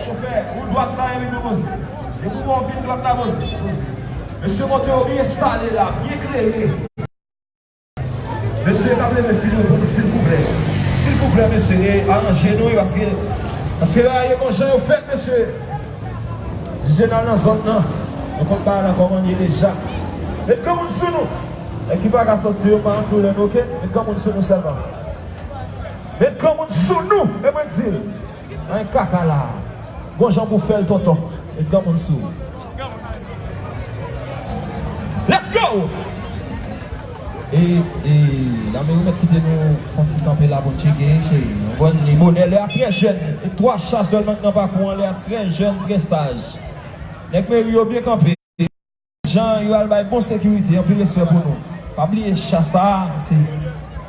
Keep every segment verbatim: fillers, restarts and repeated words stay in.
Chofè, ou dwat la, epi nou poze. Depi w fin dwat la, poze, poze. Mesye, moto yo byen enstale la, byen klere. Mesye k ap leve fidyo pou nou, silvouplè. Silvouplè, mesye, e aranje nou, wi, paske, paske bagay yo gon jan yo fèt, mesye. Di Jenal nan zòn nan. Nou konn bagay la kòman ye deja. Met granmoun sou nou. Nèg ki pa ka sòti yo pa ann doulè nou, oke? Met granmoun sou nou sèlman. Met granmoun sou nou, e mwen di l. Anyen kaka la. Gon jan pou fè l, tonton. Met granmoun sou. Let's go! E, e, lameri mèt kite nou fon ti kanpe la pou n tcheke, cheri. Nou konn li bonè, lè a trè jèn. E twa cha sèlman ki nan pakou an, lè a trè jèn, trè saj. Nèg meri yo byen kanpe. Jan yo al bay bon sekirite, anpil respè pou nou. Pa bliye cha sa, se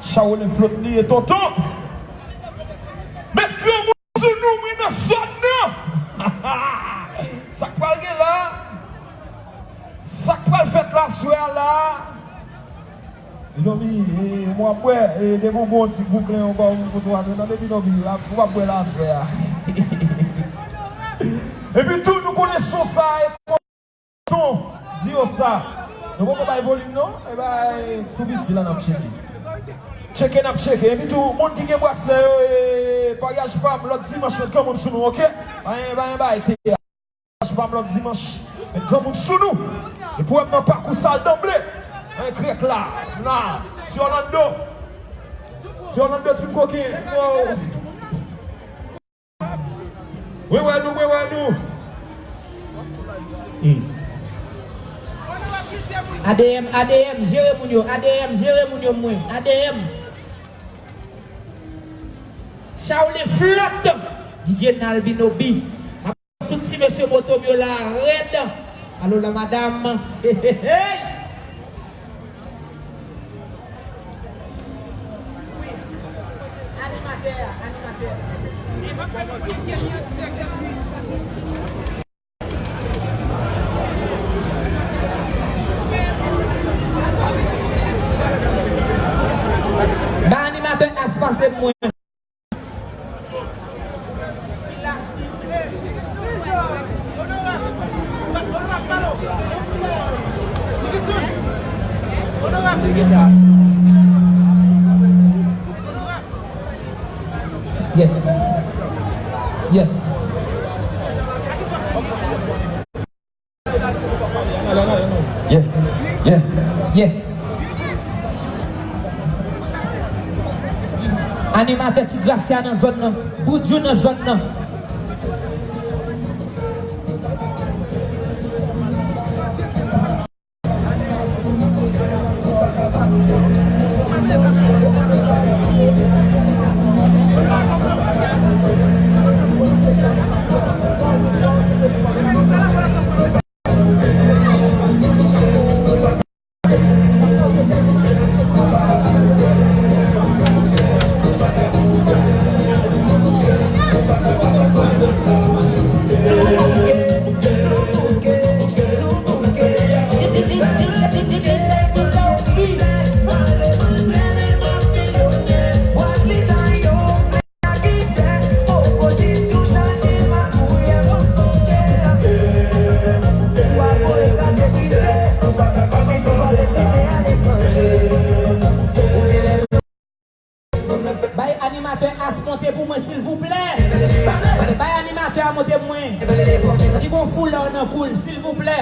cha Wolen Flot li ye, tonton! Met granmoun sou nou, mwen nan zòn nan! Sa k pral gen la? Sa k pral fèt la, swè a la? Mezanmi, e, mwen ap wè, e, depi w gon ti bouklè, yon ba w foto a, tande Binobi, w ap wè la, swè a. Epi tou, nou konnen son sa, e, Ton, di yo sa. Nou poko bay volim non. E bay tou piti la n ap tcheke. Tcheke n ap tcheke. Epi tou, moun ki gen braslè yo, e, paryaj pa m, lòt dimanch, met granmoun sou nou, oke? Pa gen, pa gen bay, te a. Paryaj pa m, lòt dimanch, met granmoun sou nou. Epi w wè m nan pakou sal danble. Anyen krèk la, la. Ti Orlando. Ti Orlando, ti koken. Wow. Mwen wè nou, mwen wè nou. Hmm. A D M, A D M, jere moun yo, A D M, jere moun yo mwen, A D M. Charles Flot, D J Nalvin Obi. Tout ti mesye moto m yo la rèd. Alo la madam. Hey, hey, hey. Animatè a, animatè a. Ba animatè a espas mwen. Yes. Yes. Yeah, yeah. Yes. Animatè Ti Gracia nan zòn nan. Boudjou nan zòn nan. Bay animatè As monte pou mwen silvouplè. Bay animatè a monte pou mwen. Li gon foulè nan kou l silvouplè.